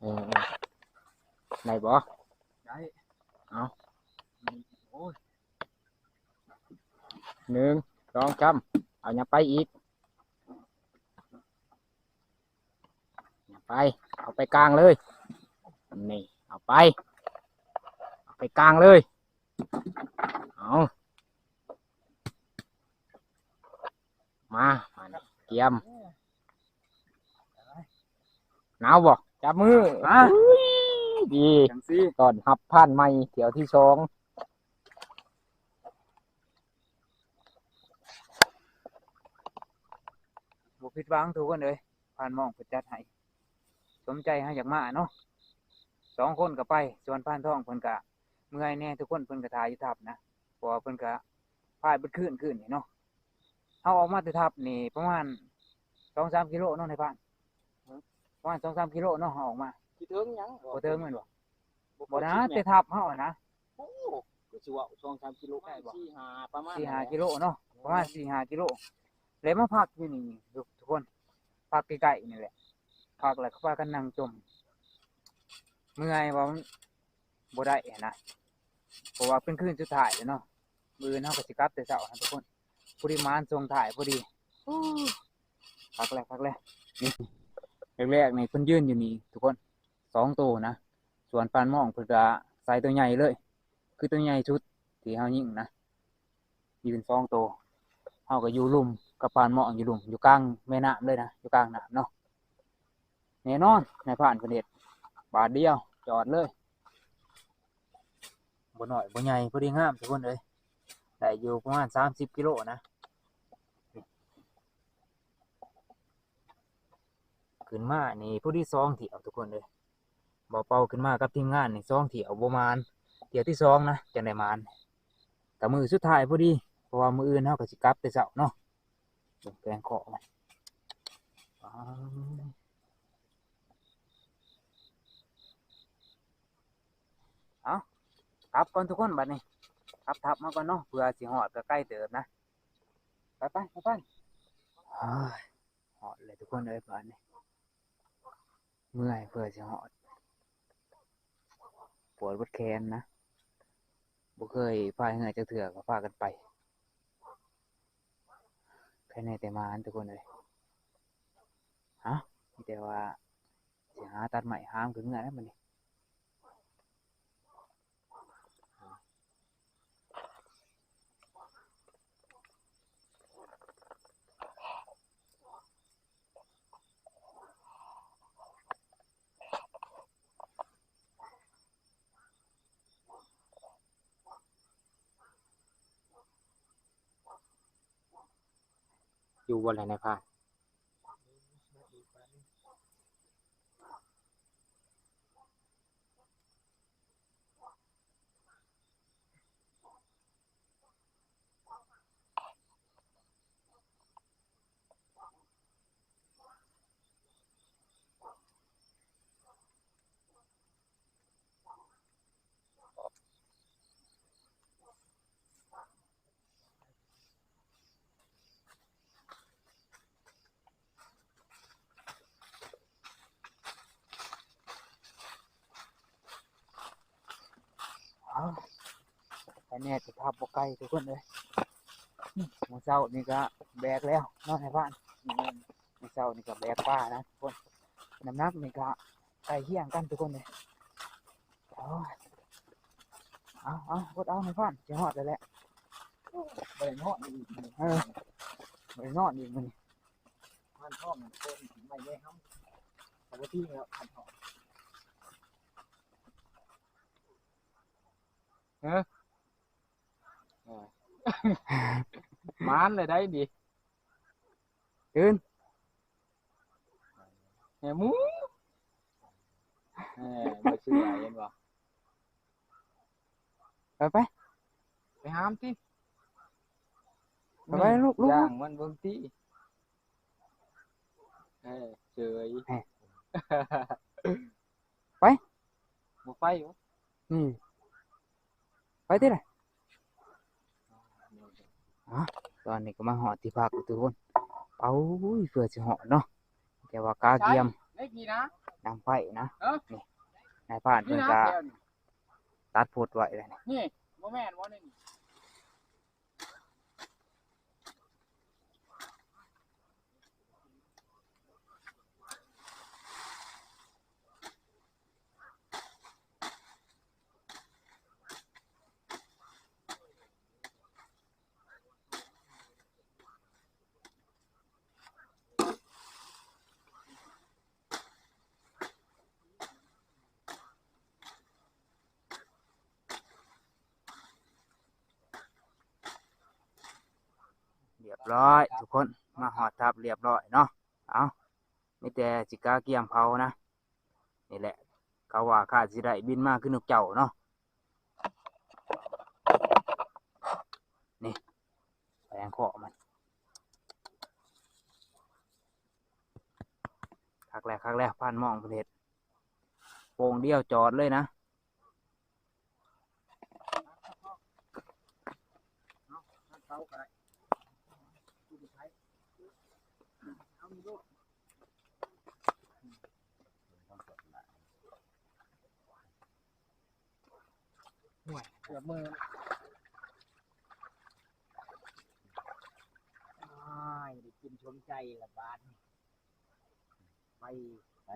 ເອີ ໄດ້ບໍ່? ໄດ້ ເອົາ ໂອ້ຍ ໜຶ່ງ ສອງ ສາມ ເອົາຫຍັບໄປອີກ ຫຍັບໄປ ເອົາໄປກາງເລີຍ ນີ້ ເອົາໄປ ເອົາໄປກາງເລີຍ ເອົາ ມາ ມາ ກຽມ ໜາວບໍ່? ຈັບມື ມາ ອຸ້ຍ ດີ ຈັ່ງຊີ້ ຕ້ອນຮັບຜ່ານໃໝ່ຖ້ຽວທີສອງ ບໍ່ຜິດຫວັງທຸກຄົນເອີຍ ຜ່ານໝ່ອງເພິ່ນຈັດໃຫ້ ສົມໃຈເຮົາຢາກມາເນາະ ສ ສອງຄົນກໍໄປ. ສ່ວນພານທອງເພິ່ນກໍເມື່ອຍແດ່ທຸກຄົນ, ເພິ່ນກໍຖ່າຍຢູ່ຖ້ຳນະ ເພາະວ່າເພິ່ນກໍພາຍເບິດຄືນ ຄືນນີ້ເນາະ. ເຮົາອອກມາແຕ່ຖ້ຳນີ້ປະມານສອງສາມກິໂລເນາະ ນາຍພານ, ປະມານສອງສາມກິໂລເນາະ ເຮົາອອກມາ. ຊິເຖິງຫຍັງ? ບໍ່ເຖິງແມ່ນບໍ່? ບໍ່ນະ ແຕ່ຖ້ຳເຮົານະ. ໂອ້ ຄືຊິເວົ້າສອງສາມກິໂລ ໄດ້ບໍ່? ສີ່ຫ້າ ປະມານສີ່ຫ້າກິໂລເນາະ, ປະມານສີ່ຫ້າກິໂລ. ແລ້ວມາພັກຢູ່ນີ້ທຸກຄົນ, ພັກໃກ້ໆນີ້ແຫຼະ. ພັກແລ້ວກໍພາກັນນັ່ງຈົ່ມ, ເມື່ອຍວ່າມັນບໍ່ໄດ້ຫັ້ນນະ, ເພາະວ່າເປັນຄືນສຸດທ້າຍແລ້ວເນາະ. ມື້ອື່ນເຮົາກໍຊິກັບແຕ່ເຊົ້ານະທຸກຄົນ, ພໍດີໝານສົ່ງທ້າຍພໍດີ. ໂອ້ ຄັກແລ້ວ ຄັກແລ້ວ. ນີ້ ແລກໆນີ້ເພິ່ນຢືນຢູ່ນີ້ທຸກຄົນ ສອງໂຕນະ, ສ່ວນພານມອງເພິ່ນກໍໃສ່ໂຕໃຫຍ່ເລີຍ ຄືໂຕໃຫຍ່ສຸດທີ່ເຮົາຍິງນະ, ຢືນສອງໂຕ. ເຮົາກໍຢູ່ລຸ່ມກັບພານມອງ, ຢູ່ລຸ່ມ ຢູ່ກາງແມ່ນ້ຳເລີຍນະ, ຢູ່ກາງນ້ຳເນາະ. ແນ່ນອນ ນາຍພານເພິ່ນເຮັດບາດດຽວຈອດເລີຍ, ບໍ່ນ້ອຍບໍ່ໃຫຍ່ ພໍດີງາມທຸກຄົນເອີຍ, ໄດ້ຢູ່ປະມານສາມສິບກິໂລນະ. ຂຶ້ນມານີ້ພໍດີສອງຖ້ຽວທຸກຄົນເອີຍ, ບໍ່ເປົ່າຂຶ້ນມາກັບທີມງານນີ້ສອງຖ້ຽວບໍ່ໝານ, ຖ້ຽວທີສອງນະຈັ່ງໄດ້ໝານ. ກະມື້ສຸດທ້າຍພໍດີ ເພາະວ່າມື້ອື່ນເຮົາກໍຊິກັບແຕ່ເຊົ້າເນາະ. ເບິ່ງແກງເຄາະມັນ. ເອົາ ກັບກ່ອນທຸກຄົນບັດນີ້, ກັບທັບມາກ່ອນເນາະ, ເພື່ອຊິຮອດກໍໄກເຕີບນະ. ໄປໆ ໄປໆ. ໂອ້ຍ ຮອດແລ້ວທຸກຄົນເອີຍ ບາດນີ້ ເມື່ອຍເພື່ອຊິຮອດ, ປວດເບິດແຂນນະ. ບໍ່ເຄີຍພາຍເຮືອຈັກເທື່ອກໍພາກັນໄປ, ໃຄແນ່ແຕ່ໝານທຸກຄົນເອີຍ. ເອົ້າ ມີແຕ່ວ່າຊິຫາຕັດໄມ້ຫາມຂຶ້ນເຮືອແລ້ວບັດນີ້. ຢູ່ບໍ່ລະນາຍພານ? ອ້າວ ໄປແນ່ ສະພາບບໍ່ໄກທຸກຄົນເອີຍ. ມື້ເຊົ້ານີ້ກະແບກແລ້ວເນາະນາຍພານ, ມື້ເຊົ້ານີ້ກະແບກປານະທຸກຄົນ, ນ້ຳໜັກນີ້ກະໃກ້ຄຽງກັນທຸກຄົນເອີຍ. ໂອ້ຍ ເອົາໆ ອົດເອົານາຍພານ, ຊິຮອດແລ້ວແຫຼະ. ບໍ່ໄດ້ນອນອີກມື້ນີ້ ເອີ ບໍ່ໄດ້ນອນອີກມື້ນີ້. ພັນທອງມັນເປັນໄມ້ແດງເຮົາ ປົກກະຕິແລ້ວພັນທອງ. ເອີ ເອີ ໝານເລີຍໄດ໋ນີ້. ຕື່ນ ແມ່ໝູ. ເອີ ບໍ່ເຊື່ອ ເຫັນບໍ່? ໄປ ໄປ ໄປຫາມຕິ. ໄປ ໄປ ລູກ ລູກ ຍ່າງມັນເບິ່ງຕິ. ເອີ ເຊີຍ ເອີ ໄປ ບໍ່ໄປບໍ່? ນີ້ ໄປຕິລະ. ອາ ຕອນນີ້ກໍມາຮອດທີ່ພັກແລ້ວທຸກຄົນ. ເອົາ ເພື່ອຊິຮອດເນາະ, ແຕ່ວ່າກະກຽມ ໃສ ເຫຼັກນີ້ນະ ດັງໄຟນະ. ເອີ ນີ້ ນາຍພານເພິ່ນກະຕັດພົດໄວ້ແລ້ວນີ້. ນີ້ບໍ່ແມ່ນບໍ່ນີ້? ຮຽບຮ້ອຍທຸກຄົນ, ມາຮອດທັບຮຽບຮ້ອຍເນາະ. ເອົາ ມີແຕ່ຊິກະກຽມເຜົານະ. ນີ້ແຫຼະ ເຂົາວ່າຂ້າຊິໄດ້ບິນມາຄືນົກເຈົ້າເນາະ. ນີ້ ແປງເຄາະມັນ ຄັກແລ້ວ ຄັກແລ້ວ ພານມອງເພິ່ນເຮັດ ໂປ່ງດຽວຈອດເລີຍນະ. ໂອ້ຍ ເກືອບມື. ອ້າຍ ໄດ້ກິນສົມໃຈລະບາດນີ້. ໄປ ໄປ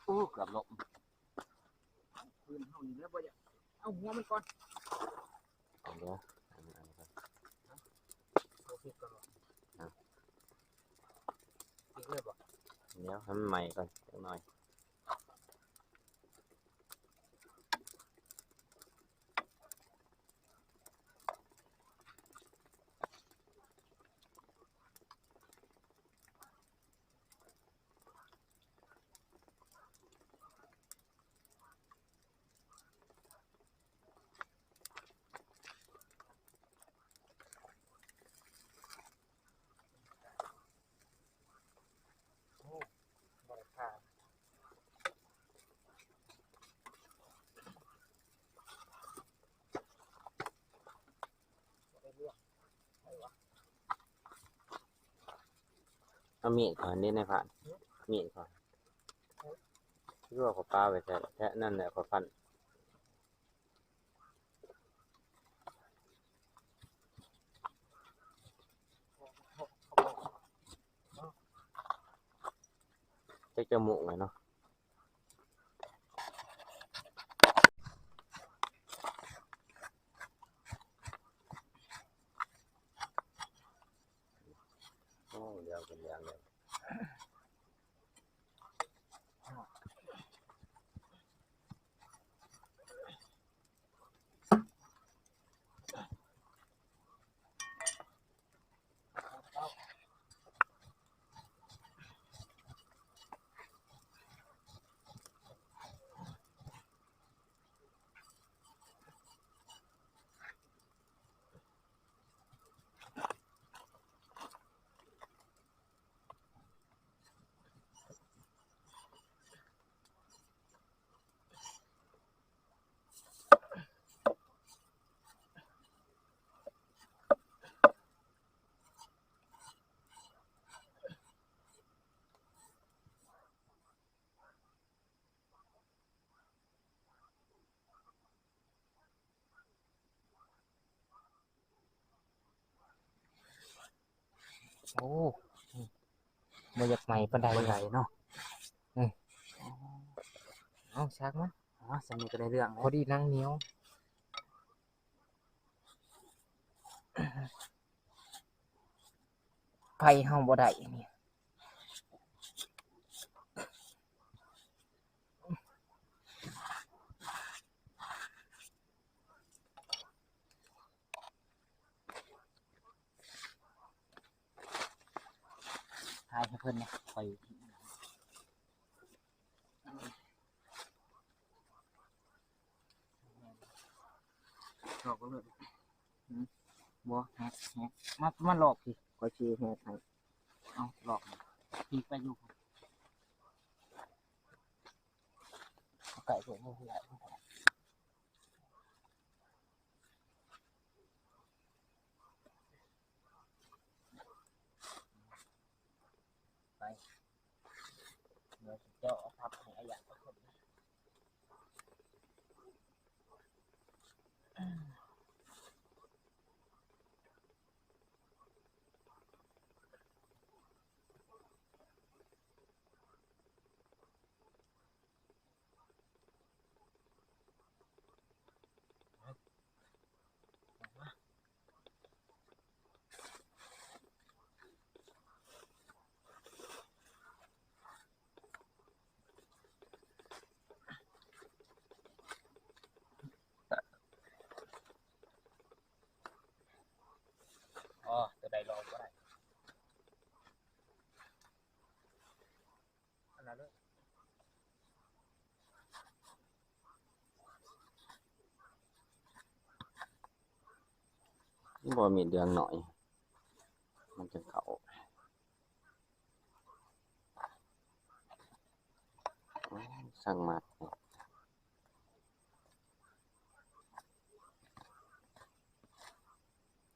ໂອ້ ເກືອບລົ້ມ. ເອົາຄືນເຮົານີ້ແລ້ວ ບໍ່ຢາກເອົາຫົວມັນກ່ອນ. ເອົາເດີ ອັນນີ້ ອັນນີ້ກ່ອນ. ເອົາພິກກ່ອນບໍ່? ຮະ? ພິກເລີຍບໍ່? ດຽວໃຫ້ມັນໄໝ້ກ່ອນຈັກໜ່ອຍ. ເອົາມີດຂ້ອຍນີ້ນາຍພານ ມີດຂ້ອຍ ຄືວ່າຂ້ອຍປາໄວ້ແທ້ ແທ້ນັ້ນແຫຼະ ຂ້ອຍຟັນ. ຈັກຈະໝູກແຫຼະເນາະ. ໂອ້ ດຽວເປັນດຽວເລີຍ. ໂອ້ ບໍ່ຢາກໃໝ່ປານໃດ ບໍ່ໄດ້ເນາະ. ເອີ ເອົາ ຊາກມັນ ອໍ ສ່ຳນີ້ກໍໄດ້ເລື່ອງແລ້ວ ພໍດີໜັງໜຽວ. ໄຟເຮົາບໍ່ໄດ້ນີ້. ຖ່າຍໃຫ້ເພິ່ນແດ່ ຂ້ອຍ ຫຼອກເລີຍ. ຫືມ ບໍ່ ແຫກ ແຫກ ມາ ມາຫຼອກພີ້ ຂ້ອຍຊິແຫກໃຫ້. ເອົາ ຫຼອກ ພີ້ໄປຢູ່ ເອົາໄກ່ໂພດ ບໍ່ໄດ້. ໄປ ດຽວຊິເຈາະເອົາພັບໃຫ້ອາຍະເພິ່ນ. ບໍ່ມີເດືອງໜ້ອຍ ມັນຈຶ່ງເຂົ້າ. ໂອ້ຍ ຊ່າງມັດ.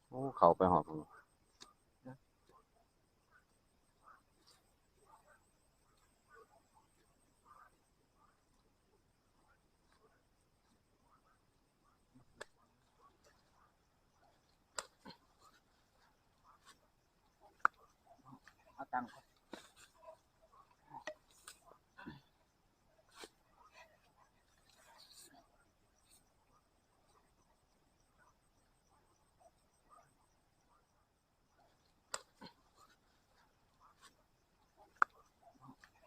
ໂອ້ ເຂົ້າໄປຮອດພຸ້ນ. ເອົາຕັງກ່ອນ.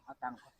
ເອົາຕັງກ່ອນ.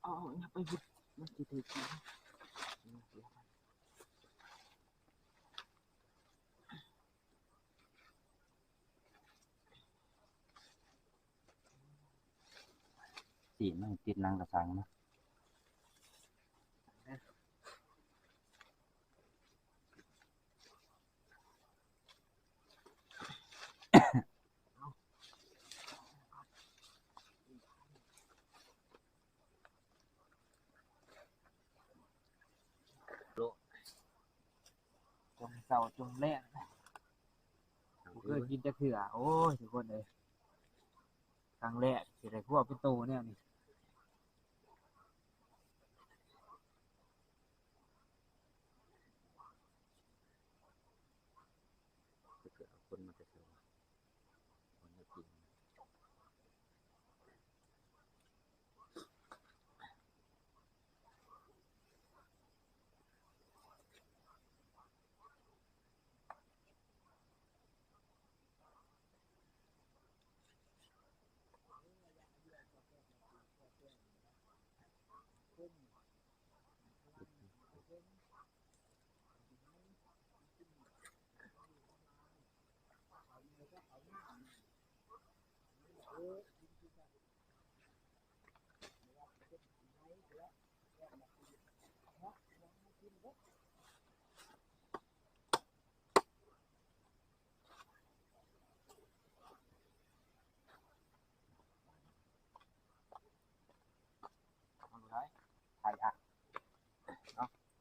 ເອົາ ເອົາ ຢ່າໄປບຸດ ມັນຊິຖືກ ຕີນມັນຕິດໜັງກະສັງນະ. ໂລະ ຈົນເຊົ້າຈົນແລງ ບໍ່ເຄີຍກິນຈັກເທື່ອ. ໂອ້ຍ ທຸກຄົນເອີຍ ຄັ້ງແລກຊິໄດ້ຄົວເປັນໂຕແນວນີ້. ເຂົາເຈົ້າເອົາຄົນມາແຕ່ໃສວະ ຄົນເຮັດກິນ.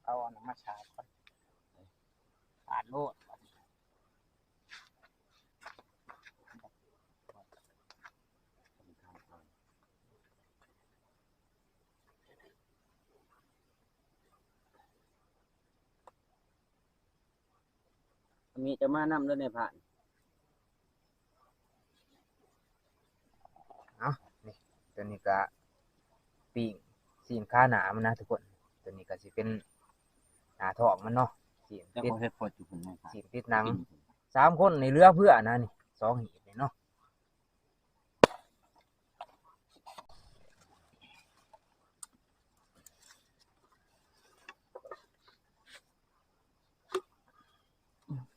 ເອົາອັນນັ້ນມາສາດກ່ອນ ສາດໂລດ. ມີເຈົ້າມານຳເດີ ນາຍພານ. ເອົາ ມີ ຕົວນີ້ກະປີ້ງຊີ້ນຂາໜ້າມັນນະທຸກຄົນ. ຕົວນີ້ກະຊິເປັນໜ້າທ້ອງມັນເນາະ ຊີ້ນຕິດ ຊີ້ນຕິດໜັງ. ສາມຄົນນີ້ເຫຼືອເຟືອນະນີ້ ສອງຮີດນີ້ເນາະ.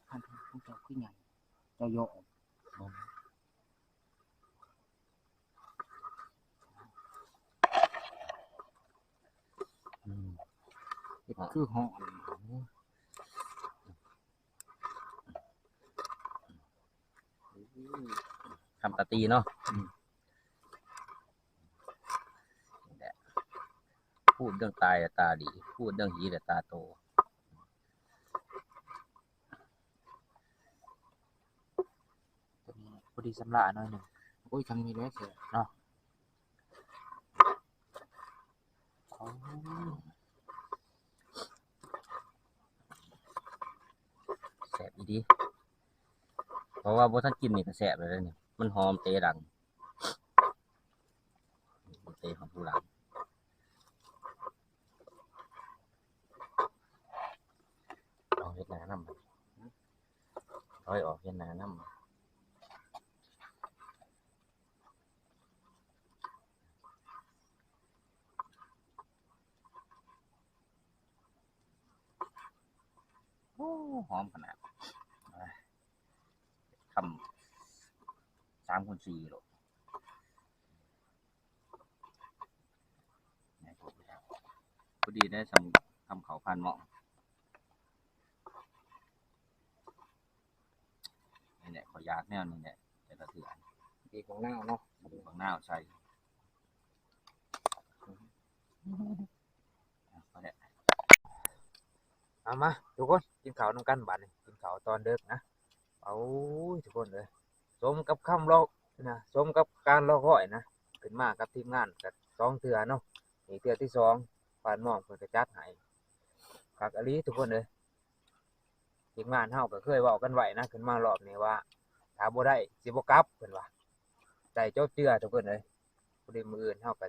ຄັນຂອງເຈົ້າຄືຫຍັງ ເຈົ້າຍໍອອກ. ອືມ ເຮັດຄືຮ້ອນ. ຄຳຕາຕີເນາະ. ອືມ ນີ້ແຫຼະ ພູດເລື່ອງຕາຍແລ້ວຕາດີ ພູດເລື່ອງຫີແລ້ວຕາໂຕ. ຕົວນີ້ພໍດີສຳລະໜ້ອຍໜຶ່ງ. ໂອ້ຍ ທາງນີ້ແຫຼະແຊບເນາະ. ໂອ້ ແຊບອີ່ຫຼີ ເພາະວ່າບໍ່ທັນກິນນີ້ກະແຊບແລ້ວເດ້ນີ້ ມັນຫອມເຕະດັງ ເຕະຫອມຜູ້ຫຼັງ. ເອົາເຮັດໜ້ານຳ ເອົາອອກເຮັດໜ້ານຳ. ໂອ້ ຫອມຂະໜາດ ຄຳສາມຄູນສີ່ໂລດ. ພໍດີໄດ້ ສ່ຳຄຳເຂົ້າພັນໝໍ້. ນີ້ແຫຼະ ຂ້ອຍຢາກແນວນີ້ແຫຼະ ແຕ່ລະເທື່ອ ບີບບັກນາວເນາະ ບີບບັກນາວໃສ່. ເອົາມາທຸກຄົນ ກິນເຂົ້ານຳກັນບາດນີ້ ກິນເຂົ້າຕອນເດິກນະ. ໂອ້ຍ ທຸກຄົນເອີຍ ສົມກັບຄຳລໍ ນະ ສົມກັບການລໍຄອຍນະ ຂຶ້ນມາກັບທີມງານກະສອງເທື່ອເນາະ. ນີ້ເທື່ອທີສອງ ບ້ານມອງເພິ່ນກະຈັດໃຫ້ ຄັກອີ່ຫຼີທຸກຄົນເອີຍ. ທີມງານເຮົາກະເຄີຍເວົ້າກັນໄວ້ນະ ຂຶ້ນມາຮອບນີ້ວ່າ ຖ້າບໍ່ໄດ້ຊິບໍ່ກັບ ເພິ່ນວ່າ. ໄດ້ຈົບເຈືອທຸກຄົນເອີຍ. ພໍດີມື້ອື່ນເຮົາກະ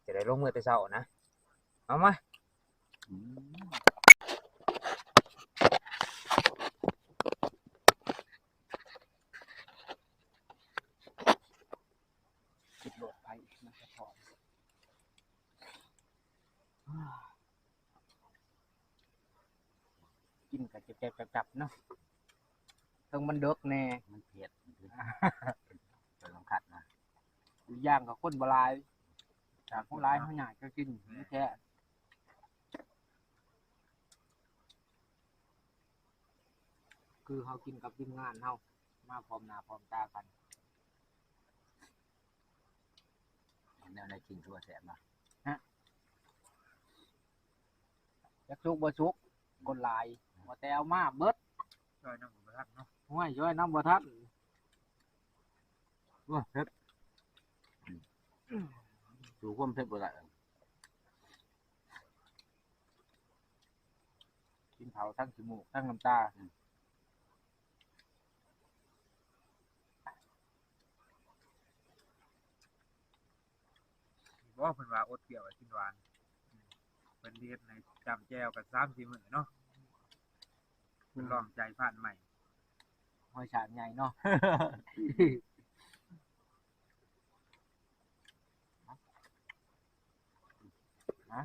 ຈະໄດ້ລົງມືແຕ່ເຊົ້ານະ. ເອົາມາ ອືມ ຄິດໂລດໄປ ມັນສະທ້ອນ. ກິນກະແຈບໆຈັບໆເນາະ ເຖິງມັນເດິກແດ່ ມັນເຜັດ ເປັນສຳຄັນນະ. ອີກຢ່າງກະຄົນບໍ່ຫຼາຍ ຖ້າຄົນຫຼາຍເຮົາຍາກກະກິນ ມັນແຊບ. ຄືເຮົາກິນກັບທີມງານເຮົາ ມາພ້ອມໜ້າພ້ອມຕາກັນ. ແນວໃດກິນຄືວ່າແຊບນະ ຮະ ຈັກສຸກບໍ່ສຸກ ຄົນຫຼາຍ ວ່າແຕ່ເອົາມາເບິດ ຊ່ອຍນຳບໍ່ທັນເນາະ. ໂອ້ຍ ຊ່ອຍນຳບໍ່ທັນ. ໂອ້ຍ ເຜັດ ສູ້ຄວາມເຜັດບໍ່ໄດ້. ກິນເຂົ້າທັງຂີ້ມູກທັງນ້ຳຕາ. ອືມ ບໍ່ ເພິ່ນວ່າອົດປຽວໄວ້ກິນຫວານ ເພິ່ນເຮັດໃຫ້ຈ້ຳແຈ່ວກັນສາມສີ່ມື້ເນາະ. ເພິ່ນລອງໃຈຜ່ານໃໝ່ ຮອຍສາກໃຫຍ່ເນາະ. ມາ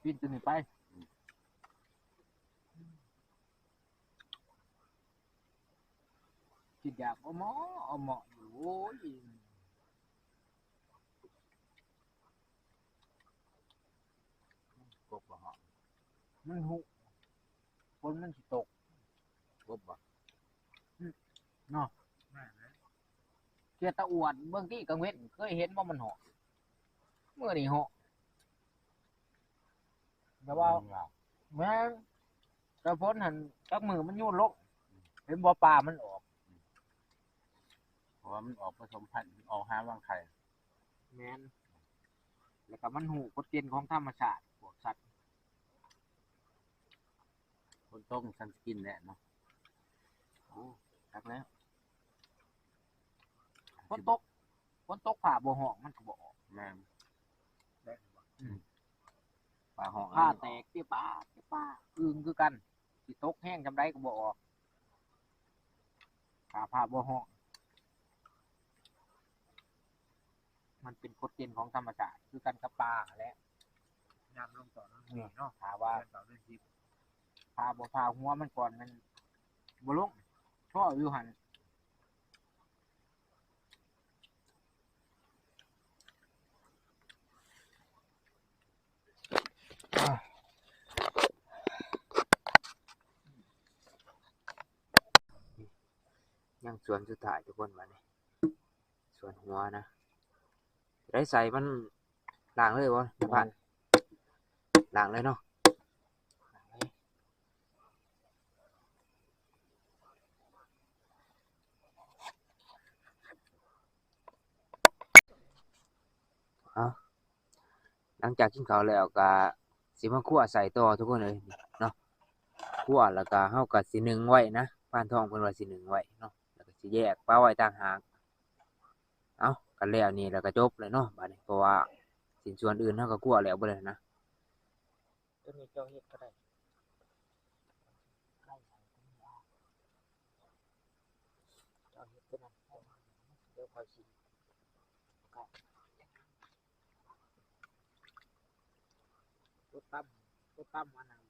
ປີ້ນຕົວນີ້ໄປ. ຄິດຢາກເອົາໝໍ້ເອົາໝໍ້ຢູ່ ໂອ້ຍ. ກົບບໍ່ເຫາະ ມັນຮູ້ ຝົນມັນຊິຕົກ. ກົບບໍ່ ອືມ ເນາະ ແມ່ນແຫຼະ. ເຂດຕາອວດເບິ່ງຕິ ກາງເວັນເຄີຍເຫັນບໍ່ມັນເຫາະ? ມື້ນີ້ເຫາະ ແຕ່ວ່າ ແມ່ນ ແຕ່ຝົນຫັ້ນຈັກມື້ມັນໂຍນລົງ ເຫັນບໍ່ ປາມັນອອກ. ເພາະວ່າມັນອອກປະສົມພັນ ອອກຫາວາງໄຂ່. ແມ່ນ ແລ້ວກະມັນຮູ້ກົດເກນຂອງທຳມະຊາດ ພວກສັດ ຝົນຕົກຈັ່ງຊິກິນແຫຼະເນາະ. ໂອ້ ຄັກແລ້ວ ຝົນຕົກ ຝົນຕົກຟ້າບໍ່ຮ້ອງມັນກໍບໍ່ອອກ. ແມ່ນ. ອືມ ຟ້າຮ້ອງ ຟ້າແຕກເປຍປາເປຍປາ ອຶ່ງຄືກັນ ຊິຕົກແຮງສ່ຳໃດກໍບໍ່ອອກ ຖ້າຟ້າບໍ່ຮ້ອງ. ມັນເປັນກົດເກນຂອງທຳມະຊາດ ຄືກັນກັບປາຫັ້ນແຫຼະ. ຍາມລົງຕອນມັນມີເນາະ ຖ້າວ່າ ເດືອນເກົ້າເດືອນສິບ ຖ້າບໍ່ຜ່າຫົວມັນກ່ອນ ມັນບໍ່ລົງ ເພາະຢູ່ຫັ້ນ. ຍັງສ່ວນສຸດທ້າຍທຸກຄົນ ບາດນີ້ ສ່ວນຫົວນະ ໄດ້ໃສ່ມັນ ລ້າງເລີຍບໍ່ ນາຍພານ? ລ້າງເລີຍເນາະ. ເອົາ ຫຼັງຈາກກິນເຂົ້າແລ້ວກະຊິມາຂົ້ວໃສ່ຕໍ່ທຸກຄົນເອີຍເນາະ. ຂົ້ວແລ້ວກະເຮົາກະຊິໜຶ້ງໄວ້ນະ ພານທອງເພິ່ນວ່າຊິໜຶ້ງໄວ້ເນາະ ແລ້ວກະຊິແຍກປະໄວ້ຕ່າງຫາກ. ເອົາ ກະແລ້ວນີ້ແລ້ວກະຈົບແລ້ວເນາະບາດນີ້ ເພາະວ່າຊິ້ນສ່ວນອື່ນເຮົາກະຂົ້ວແລ້ວເບິດແລ້ວນະ. ຕົວນີ້ເຈົ້າເຮັດກໍໄດ້ ເຈົ້າເຮັດຕົວນັ້ນ ດຽວຂ້ອຍຊິ ຕົວຕຳ ຕົວຕຳອັນນັ້ນ.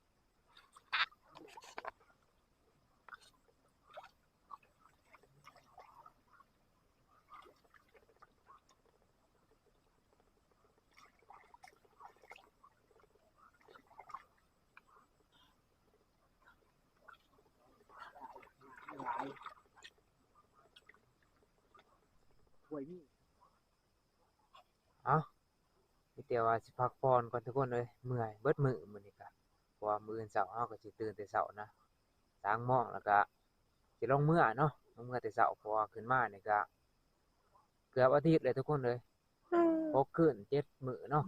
ເອົ້າ ມີແຕ່ວ່າຊິພັກຜ່ອນກ່ອນທຸກຄົນເອີຍ ເມື່ອຍເບິດມື້ມື້ນີ້ກະ ເພາະວ່າມື້ອື່ນເຊົ້າເຮົາກໍຊິຕື່ນແຕ່ເຊົ້ານະ ສາມໂມງ ແລ້ວກະຊິລົງເມືອເນາະ ລົງເມືອແຕ່ເຊົ້າ ເພາະວ່າຂຶ້ນມານີ້ກະເກືອບອາທິດແລ້ວທຸກຄົນເອີຍ ຫົກຄືນເຈັດມື້ເນາະ.